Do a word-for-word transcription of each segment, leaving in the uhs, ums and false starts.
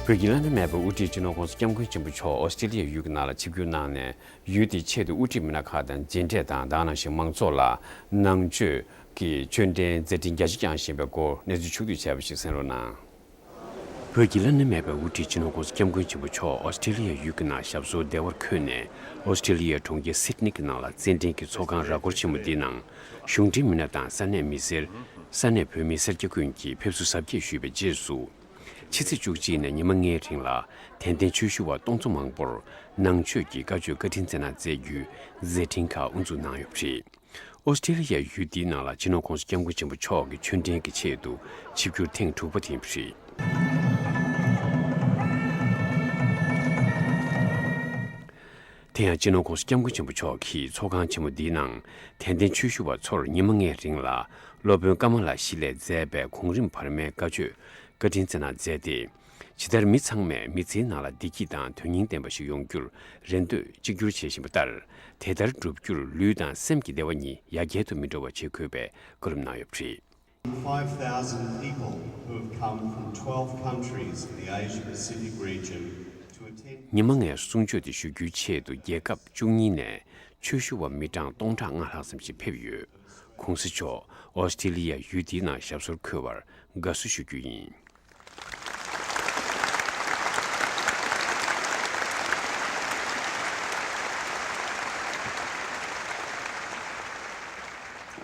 བོད་ཀྱི་བླ་ན་མེད་པའི་དབུ་ཁྲིད་སྤྱི་ནོར་༸གོང་ས་༸སྐྱབས་མགོན་ཆེན་པོ་མཆོག་ཨོ་སི་ཀྲི་ལི་ཡ་ཡུལ་གྱི་ནང་ལ་ཆིབས་བསྒྱུར་གནང་ནས། ཡུལ་དེའི་ཆེད་དུ་དབུ་ཁྲིད་མི་སྣ་ཁག་དང་མཇལ་འཕྲད་དང་། དེ་ནང་བཞིན་མང་ཚོགས་ལ་ནང་ཆོས་ཀྱི་ཆོས་འབྲེལ་མཛད་འཕྲིན་རྒྱ་ཆེ་བསྐྱངས་བཞིན་པའི་སྐོར་གནས་ཚུལ་ཕྱོགས་བསྡུས་བྱས་པ་ཞིག་གསན་རོགས་གནང་། བོད་ཀྱི་བླ་ན་མེད་པའི་དབུ་ཁྲིད་སྤྱི་ནོར་༸གོང་ས་༸སྐྱབས་མགོན་ཆེན་པོ་མཆོག་ཨོ་སི་ཀྲི་ལི་ཡ་ཡུལ་གྱི་ནང་ཞབས་སོར་བདེ་བར་འཁོད་ནས། ཨོ་སི་ཀྲི་ལི་ཡའི་གྲོང་ཁྱེར་སིད་ནི་གྱི་ནང་ལ་རྩེད་འགྲན་གྱི་ཚོགས་ཁང་ར་སྐོར་ཆེན་མོ་འདིའི་ནང་གཞུང་འབྲེལ་མི་སྣ་དང་ས་གནས་མི་སེར། ས་གནས་བོད་མི་སེར་སྐྱ་ཀུན་གྱིས་ཕེབས་བསུ་གཟབ་རྒྱས་ཞུས་པའི་རྗེས་སུ། ཕྱི་ཚེས་བཅུ་གཅིག་ནས་ཉི་མ་ལྔའི་རིང་ལ་དད་ལྡན་ཆོས་ཞུ་བ་སྟོང་ཚོ་མང་པོར་ནང་ཆོས་ཀྱི་བཀའ་ཆོས་བཀའ་དྲིན་སྩལ་གནང་མཛད་རྒྱུའི་མཛད་འཕྲིན་ཁག་དབུ་འཛུགས་གནང་ཡོད་པ་རེད། ཨོ་སི་ཀྲི་ལི་ཡའི་ཡུལ་འདིའི་ནང་ལ་སྤྱི་ནོར་༸གོང་ས་༸སྐྱབས་མགོན་ཆེན་པོ་མཆོག་གི་ཆོས་འབྲེལ་གྱི་ཆེད་དུ་ཆིབས་བསྒྱུར་ཐེངས་དྲུག་པ་དེ་ཡིན་པ་རེད། དེ་ཡང་སྤྱི་ནོར་༸གོང་ས་༸སྐྱབས་མགོན་ཆེན་པོ་མཆོག་གིས་ཚོགས་ཁང་ཆེན་མོ་འདིའི་ནང་དད་ལྡན་ཆོས་ཞུ་བ་ཚོར་ཉི་མ་ལྔའི་རིང་ལ་སློབ་དཔོན་ཀ་མ་ལ་ཤཱི་ལས་མཛད་པའི་གོང་རིམ་བར་མའི་བཀའ་ཆོས་བཀའ་དྲིན་སྩལ་གནང་མཛད་དེ། ཇི་ལྟར་མི་ཚང་མས་མི་ཚེའི་ནང་ལ་བདེ་སྐྱིད་དང་དོན་སྙིང་ལྡན་པ་ཞིག་ཡོང་རྒྱུར་རེ་འདོད་གཅིག་གྱུར་བྱེད་བཞིན་པ་ལྟར། དེ་ལྟར་བསྒྲུབ་རྒྱུར་ལུས་དང་སེམས་ཀྱི་བདེ་བ་གཉིས་ཡར་རྒྱས་དུ་མི་འགྲོ་བ་བྱེད་དགོས་པའི་བཀའ་སློབ་གནང་ཡོད་པ་རེད། Five thousand people who have come from twelve countries in the Asia Pacific region to attend. ཉི་མ་ལྔའི་གསུང་ཆོས་དེ་ཞུ་རྒྱུའི་ཆེད་དུ་རྒྱལ་ཁབ་བཅུ་གཉིས་ནས་ཆོས་ཞུ་བ་མི་གྲངས་སྟོང་ཕྲག་ལྔ་ལྷག་ཙམ་ཞིག་ཕེབས་ཡོད། ༸གོང་ས་མཆོག་ཨོ་སི་ཀྲི་ལི་ཡ་ཡུལ་འདིའི་ནང་ཞབས་སོར་འཁོད་པར་དགའ་བསུ་ཞུ་རྒྱུ་ཡིན།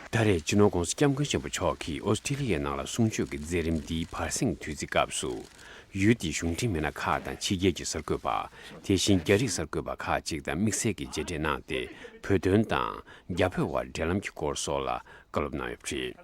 ད་རེས་སྤྱི་ནོར་༸གོང་ས་༸སྐྱབས་མགོན་ཆེན་པོ་མཆོག་གིས་ཨོ་སི་ཀྲི་ལི་ཡའི་ནང་ལ་གསུང་ཆོས་ཀྱི་མཛད་རིམ་འདིའི་བར་གསེང་དུས་ཚིགས་སྐབས་སུ། ཡུལ་དེའི་གཞུང་འབྲེལ་མི་སྣ་ཁག་དང་ཕྱི་རྒྱལ་གྱི་གསར་འགོད་པ། དེ་བཞིན་རྒྱ་རིགས་གསར་འགོད་པ་ཁག་ཅིག་དང་དམིགས་བསལ་གྱི་མཇལ་འཕྲད་གནང་སྟེ། བོད་དོན་དང་རྒྱ་བོད་དབར་འབྲེལ་ལམ་གྱི་སྐོར་སོགས་ལ་བཀའ་སློབ་གནང་ཡོད་པ་རེད།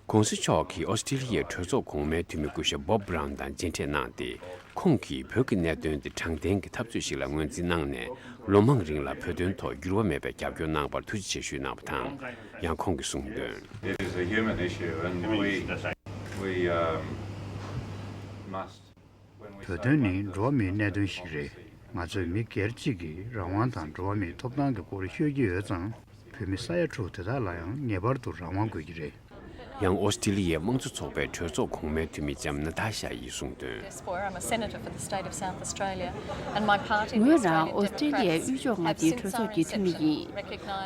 ༸གོང་ས་མཆོག་གིས་ཨོ་སི་ཀྲི་ལི་ཡའི་གྲོས་ཚོགས་གོང་མའི་འཐུས་མི་སྐུ་ཞབས་Bob Brown་དང་མཇལ་འཕྲད་གནང་སྟེ། ཁོང་གིས་བོད་ཀྱི་གནད་དོན་དེ་དྲང་བདེན་གྱི་འཐབ་རྩོད་ཞིག་ལ་ངོས་འཛིན་གནང་ནས། ལོ་མང་རིང་ལ་བོད་དོན་ཐོག་འགྱུར་བ་མེད་པའི་རྒྱབ་སྐྱོར་གནང་བར་ཐུགས་རྗེ་ཆེ་ཞུས་གནང་བ་དང་། ཡང་ཁོང་གིས་གསུངས་དོན། It is a human issue and we, we, um, must, when we བོད་དོན་ནི་འགྲོ་བ་མིའི་གནད་དོན་ཞིག་རེད། ང་ཚོས་མི་སྒེར་གཅིག་གི་རང་དབང་དང་འགྲོ་བ་མིའི་ཐོབ་ཐང་གི་སྐོར་ཤོད་ཀྱི་ཡོད་ཙང་། བོད་མི་ས་ཡ་དྲུག་དེ་དག་ལ་ཡང་ངེས་པར་དུ་རང་དབང་དགོས་ཀྱི་རེད། ཡང་ཨོ་སི་ཀྲི་ལི་ཡའི་དམངས་གཙོ་ཚོགས་པའི་གྲོས་ཚོགས་གོང་མའི་འཐུས་མི་ལྕམ་ནཱ་ཏཱ་ཤ་ཡིས་གསུངས་དོན། Diaspora, I'm a senator for the state of South Australia, and my party, the ངོས་རང་Australian ཨོ་སི་ཀྲི་ལི་ཡའི་Democrats, དབུས་ཕྱོགས་མངའ་སྡེའི་གྲོས་ཚོགས་ཀྱི་འཐུས་མི་ཡིན།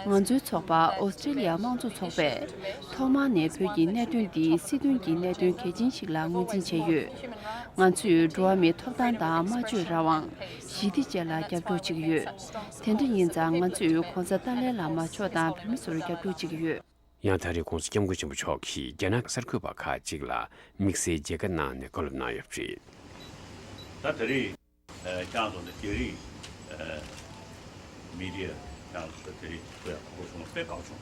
ང་ཚོའི་ཚོགས་པ་ཨོ་སི་ཀྲི་ལི་ཡ་དམངས་གཙོ་ཚོགས་པས་ཐོག་མར་ནས་བོད་ཀྱི་གནད་དོན་འདི་སྲིད་དོན་གྱི་གནད་དོན་གལ་ཆེན་ཞིག་ལ་ངོས་འཛིན་བྱས་ཡོད། ང་ཚོས་འགྲོ་བ་མིའི་ཐོབ་ཐང་དང་སྨྲ་བརྗོད་རང་དབང་། ཞི་བདེ་བཅས་ལ་རྒྱབ་སྐྱོར་བྱེད་ཀྱི་ཡོད། དེ་འདྲ་ཡིན་ཙང་ང་ཚོས་༸གོང་ས་ཏཱ་ལའི་བླ་མ་མཆོག་དང་བོད་མི་ཚོར་རྒྱབ་སྐྱོར་བྱེད་ཀྱི་ཡོད། ཡང་ད་རེས་༸གོང་ས་༸སྐྱབས་མགོན་ཆེན་པོ་མཆོག་གིས་རྒྱ་ནག་གི་གསར་འགོད་པ་ཁག་ཅིག་ལ་དམིགས་བསལ་མཇལ་ཁ་གནང་ནས་བཀའ་སློབ་གནང་ཡོད་པ་རེད། ད་ད་རེས་ཀྱང་ཚོ་འདི་རྒྱ་རིགས་མི་ཌི་ཡ་ཀྱང་ཚོ་དེ་རིང་ཁོ་ཡང་ཁོ་བྱུང་བ་དཔེ་དགའ་བྱུང་།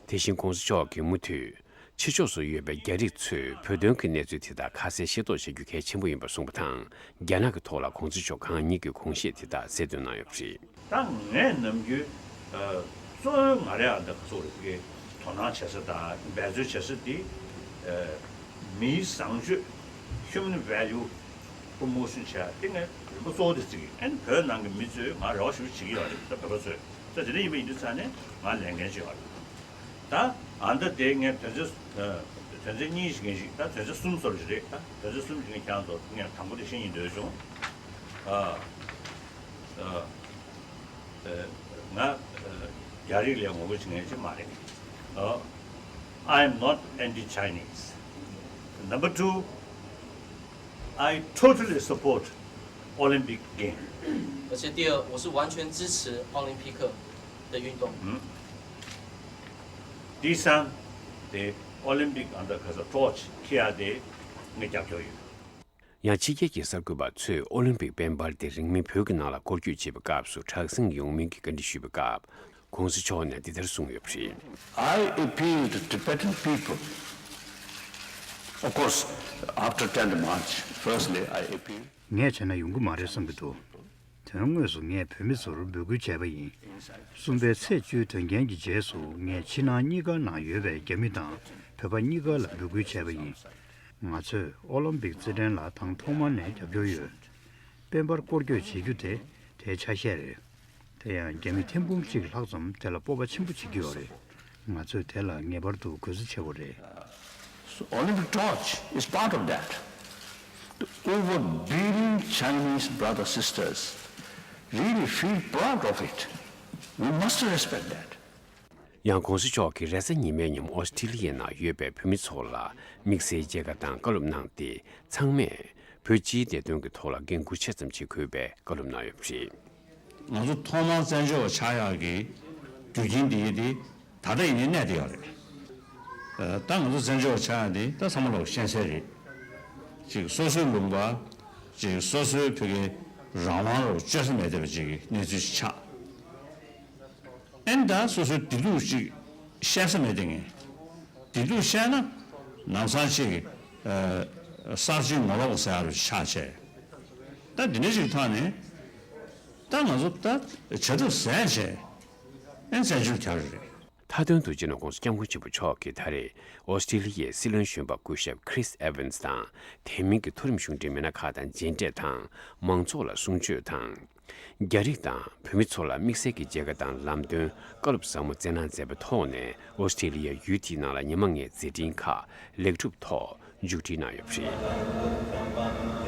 དེ་བཞིན་༸གོང་ས་མཆོག་གིས་མུ་མཐུད་ཕྱི་ཕྱོགས་སུ་ཡོད་པའི་རྒྱ་རིགས་ཚོས་བོད་དོན་གྱི་གནས་ཚུལ་དེ་དག་ཁ་གསལ་ཤེས་རྟོགས་བྱ་རྒྱུ་གལ་ཆེན་པོ་ཡིན་པ་གསུངས་པ་དང་། རྒྱ་ནག་གི་ཐོག་ལ་༸གོང་ས་མཆོག་གང་ཉིད་ཀྱི་དགོངས་བཞེད་དེ་དག་གསལ་སྟོན་གནང་ཡོད་པ་རེད། ད་ངས་ནམ་རྒྱུན་ཨ་གཙོ་བོ་ང་རའི་ཨ་འདི་ག་ཚོད་རེད་ཀྱི་དོ་སྣང་བྱེད་ས་དང་འབད་རྩོལ་བྱེད་ས་དེ་ཨ་མིའི་བཟང་སྤྱོད། Human value promotion་བྱས་དེ་ངས་རིམ་པ་གཙོ་བོ་དེ་བརྩི་གི་ཡིན། ཨ་ནི་བོད་ནང་གི་མི་ཚོས་ང་རེ་བ་ཞེ་པོ་བྱེད་ཀྱི་ཡོད་རེད། ད་བོད་པ་ཚོས་ད་དེ་འདྲ་ཡིན་པ་ཡིན་དུས་ཙང་ནས་ང་ལས་འགན་ཅིག་ཡོད་རེད། ད་ཨ་འདི་དེ་ངས་དོན་ཚན་ཨ་དོན་ཚན་གཉིས་ཤིག་ཡིན་ཞིག་ད་དོན་ཚན་གསུམ་བཟོ་རྒྱུ་རེད། ད་དོན་ཚན་གསུམ་ཞིག་ངས་ཀྱང་བཟོ་ངས་དང་པོ་དེ་ཤེས་སྙིང་འདོད་བྱུང་། ཨ་ཨ། ང་རྒྱ་རིགས་ལ་ངོ་རྒོལ་བྱེད་མཁན་ཅིག་མ་རེད། I am not anti-Chinese. Number two, I totally support Olympic Game. 而且第二，我是完全支持奥林匹克的运动。嗯。第三，对Olympic 安德克斯 torch 去啊的，我讲教育。 ཡང་ཕྱི་རྒྱལ་གྱི་གསར་འགོད་པ་ཚོས་ཨོ་ལིམ་པིག་དཔལ་འབར་དེ་རིང་མིན་བོད་ཀྱི་ནང་ལ་སྐོར་སྐྱོད་བྱེད་པའི་སྐབས་སུ་དྲག་ཟིང་ཡོང་མིན་གྱི་བཀའ་འདྲི་ཞུས་པའི་སྐབས། ༸གོང་ས་མཆོག་ནས་འདི་ལྟར་གསུངས་ཡོད་པ་རེད། I appeal to Tibetan people. Of course, after tenth March, firstly, I appeal. ངས་བྱས་ན་ཡོང་གི་མ་རེད་བསམ་གྱི་འདུག་དོན་དངོས་སུ་ངས་བོད་མི་ཚོར་འབོད་སྐུལ་བྱས་པ་ཡིན། གསུམ་པའི་ཚེས་བཅུའི་དོན་རྐྱེན་གྱི་རྗེས་སུ་ངས་ཕྱི་ནང་གཉིས་ཀ་ནང་ཡོད་པའི་རྒྱ་མི་དང་བོད་པ་གཉིས་ཀ་ལ་འབོད་སྐུལ་བྱས་པ་ཡིན། ང་ཚོས་ཨོ་ལིམ་པིག་རྩེད་འགྲན་ལ་དང་ཐོག་མ་ནས་རྒྱབ་སྐྱོར་ཡོད། དཔལ་འབར་སྐོར་སྐྱོད་བྱེད་རྒྱུ་དེ་དེའི་ཆ་ཤས་རེད། དེ་ཡང་རྒྱ་མི་ཐེར་འབུམ་གཅིག་ལྷག་ཙམ་དེ་ལ་སྤོབས་པ་ཆེན་པོ་བྱེད་ཀྱི་ཡོད་རེད། ང་ཚོས་དེ་ལ་ངེས་པར་དུ་གུས་བརྩི་བྱེད་དགོས་རེད། So Olympic torch is part of that. Over beating Chinese brother sisters, really feel proud of it. We must respect that. ཡང་༸གོང་ས་མཆོག་གིས་རེས་གཟའ་ཉི་མའི་ཉིན་ཨོ་སི་ཀྲི་ལི་ཡའི་ནང་ཡོད་པའི་བོད་མི་ཚོ་ལ་དམིགས་བསལ་མཇལ་ཁ་དང་བཀའ་སློབ་གནང་སྟེ། ཚང་མས་བོད་སྤྱིའི་བདེ་དོན་གྱི་ཐོག་ལ་འགན་འཁུར་ཆེ་ཙམ་བྱེད་དགོས་པའི་བཀའ་སློབ་གནང་ཡོད་པ་རེད། ང་ཚོ་ཐོག་མར་བཙན་བྱོལ་བ་ཆགས་ཡག་གི་རྒྱུ་རྐྱེན་དེ་ཡིན་ཏེ། ད་ལྟ་ཡིན་ནའི་གནས་བསྡད་ཡོད་རེད། ཨ། ད་ང་ཚོ་བཙན་བྱོལ་བ་ཆགས་ཡག་དེ་ད་ཚང་མ་ལོག་ཤེས་གསལ་རེད། ཅིག་སོ་སོའི་ལུང་པ། ཅིག་སོ་སོའི་བོད་ཀྱི་རང་དབང་ལོག་སྤྱོད་ས་མེད་བསྡད་པ་ཅིག་གི་གནས་ཚུལ་ཞིག་ཆགས། ཨེ་ནི་ད་སོ་སོའི་བདེ་སྡུག་ཅིག་བཤད་ས་མེད་དེ་ངས། བདེ་སྡུག་བཤད་ན་ལམ་སང་ཅིག་ཨ། གསར་བརྗེའི་ངོ་ལོག་ཟེར་ཡག་རུ་ཆགས་བྱས། ད་འདི་འདྲ་ཞིག་ཐོག་ནས་ད་ང་ཚོ་ད་བྱ་ཐབས་ཟད་བྱས། ཨེ་ནི་བཙན་བྱོལ་གྱར་རེད། མཐའ་དོན་དུ་སྤྱི་ནོར་༸གོང་ས་༸སྐྱབས་མགོན་ཆེན་པོ་མཆོག་གིས་ད་རེས་ཨོ་སི་ཀྲི་ལི་ཡའི་སྲིད་བློན་གཞོན་པ་སྐུ་ཞབས་Chris Evans་དང་། དེ་མིན་གྱི་མཐོ་རིམ་གཞུང་འབྲེལ་མི་སྣ་ཁག་དང་མཇལ་འཕྲད་དང་། མང་ཚོགས་ལ་གསུང་ཆོས་དང་། རྒྱ་རིགས་དང་བོད་མི་ཚོ་ལ་དམིགས་བསལ་གྱི་མཇལ་ཁ་དང་ལམ་སྟོན། བཀའ་སློབ་ཟབ་མོ་སྩལ་གནང་མཛད་པའི་ཐོག་ནས། ཨོ་སི་ཀྲི་ལི་ཡའི་ཡུལ་དེའི་ནང་ལ་ཉི་མ་ལྔའི་མཛད་འཕྲིན་ཁག་ལེགས་གྲུབ་ཐོག་མཇུག་སྒྲིལ་གནང་ཡོད་པ་རེད།